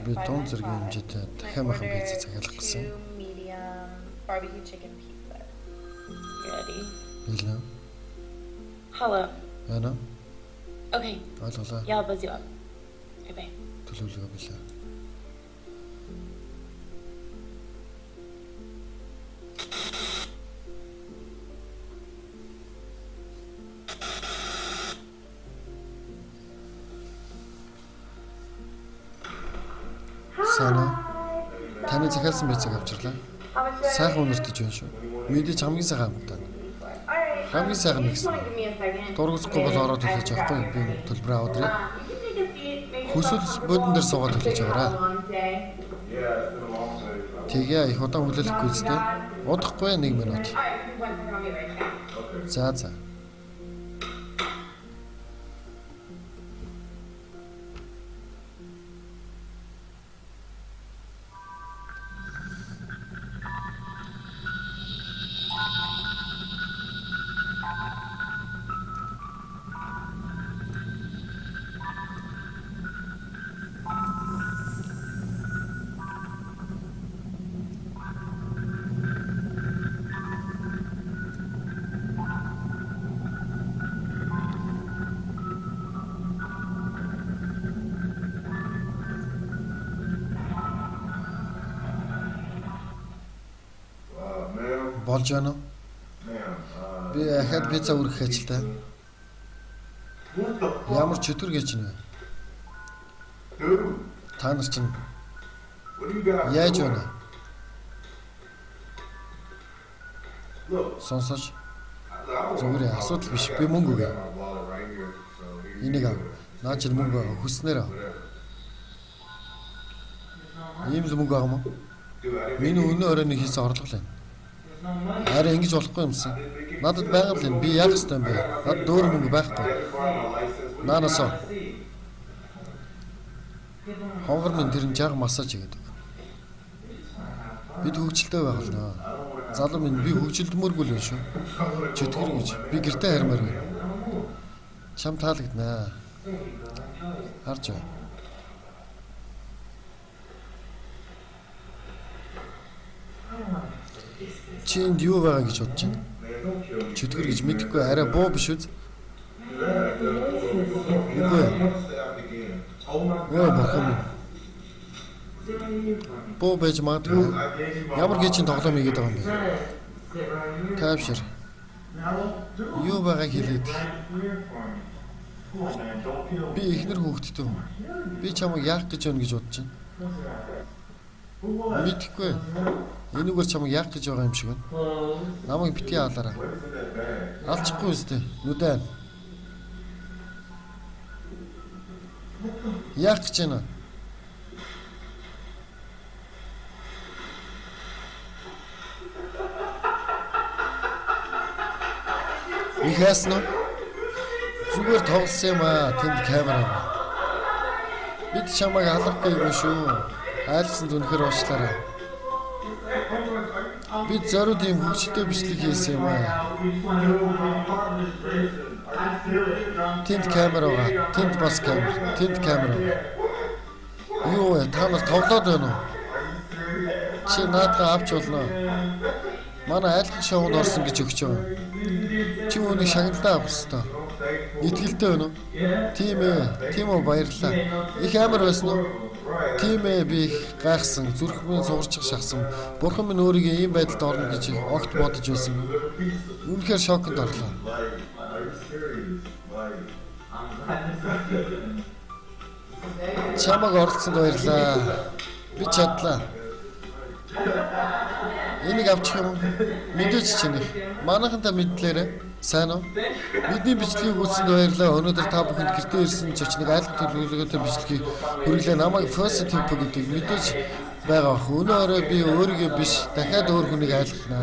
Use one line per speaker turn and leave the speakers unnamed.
Би дунд зэргийн хэмжээтэй дахиад махан пицца захиалах гэсэн. Бэлэн.
Hello.
Байна уу?
Okay.
Ойлголоо.
Yeah, I'll buzz you up. Okay, bye.
Төлөвлөгөө билээ. Сайн уу? Таны захиалсан пиццаг авчирлаа. Сайхан үнэртэж байна шүү. Мэдээж хамгийн сайхан амттай. Хамгийн сайхан нэгсэн. Дургуцгүй бол ороод төлөж авахгүй. Би төлбөрөө аваад ирье. Хүсвэл буудан дээр суугаад төлөж аваарай. Тэгээ их удаан хүлээлгэхгүй үстэй. Удахгүй 1 минут. За за. Болж байна уу? Би ахаад пицца өргөх ажилтай. Ямар чөтгөр гэж нэ? Та нар чинь яаж байна? Сонсооч. Зүгээр асуудал биш. Би мөнгө өгье. Энийг ав. Наа чинь мөнгө хүснээр ав. Ийм л мөнгө байгаа юм уу? Миний өнөө оройн хийсэн орлого л байна. Арай ингэж болохгүй юмсан. Надад байгаа л юм. Би яах ёстой юм бэ? Надад өөр мөнгө байхгүй. Наанасаа. Хонгор минь тэр нь жаг массаж хийгээд өгнө. Бид хөгжилтэй байх болно. Залуу минь би хөгжилдмөргүй л байна шүү. Чөтгөр гэж. Би гэртээ хармаар байна. Чам таалагдана. Харж бай. Чи энд юу байгаа гэж бодож байна? Чөтгөр гэж мэдэхгүй арай буу биш үз? Үгүй. Өө бурхан минь. Буу байж магадгүй. Ямар гээчин тоглоом хийгээд байгаа юм бэ? Тайвшир. Юу байгааг хэлээд. Би эхнэр хүүхэдтэй. Би чамайг яах гэж байна гэж бодож байна. Мэдэхгүй. Энүүгээр чамайг яах гэж байгаа юм шиг байна. Намайг битгий алаарай. Алчихгүй үстэй. Нүдэн. Яах гэж байна? Их яасан уу? Зүгээр тоглосон юм аа. Тэнд камера байна. Бид чамайг алахгүй юм шүү. Айлсан үнэхээр уучлаарай. Би зориуд ийм хөгжилтэй бичлэг хийсэн юм аа. Тэнд камера байгаа. Тэнд бас камер. Тэнд камера байгаа. Юу вэ? Та нар тоглоод байна уу? Чи наадгаа авч болно. Манай айлхан шоунд орсон гэж өгч байгаа. Чи үүнийг шагналаа авах ёстой. Итгэлтэй байна уу? Тийм ээ. Тийм үү, баярлалаа. Их амар байсан уу? Тийм ээ, би их гайхсан. Зүрх минь сугарчих шахсан. Бурхан минь өөрийгөө ийм байдалд орно гэж огт бодож байсан. Үнэхээр шоконд орлоо. Чамайг оролцсонд баярлалаа. Би чадлаа. Энийг авчих юм уу? Мэдээч чиний. Манайхантай мэдлээрэй. Сайн уу? Бидний бичлэгийг үзсэнд баярлалаа. Өнөөдөр та бүхэнд гэртээ ирсэн зочныг айлгах төлөвлөгөөтэй бичлэгийг хүргэлээ. Намайг First Tempo гэдэг мэдээж байгаа бах. Өнөө орой би өөрийгөө биш дахиад өөр хүнийг айлгана.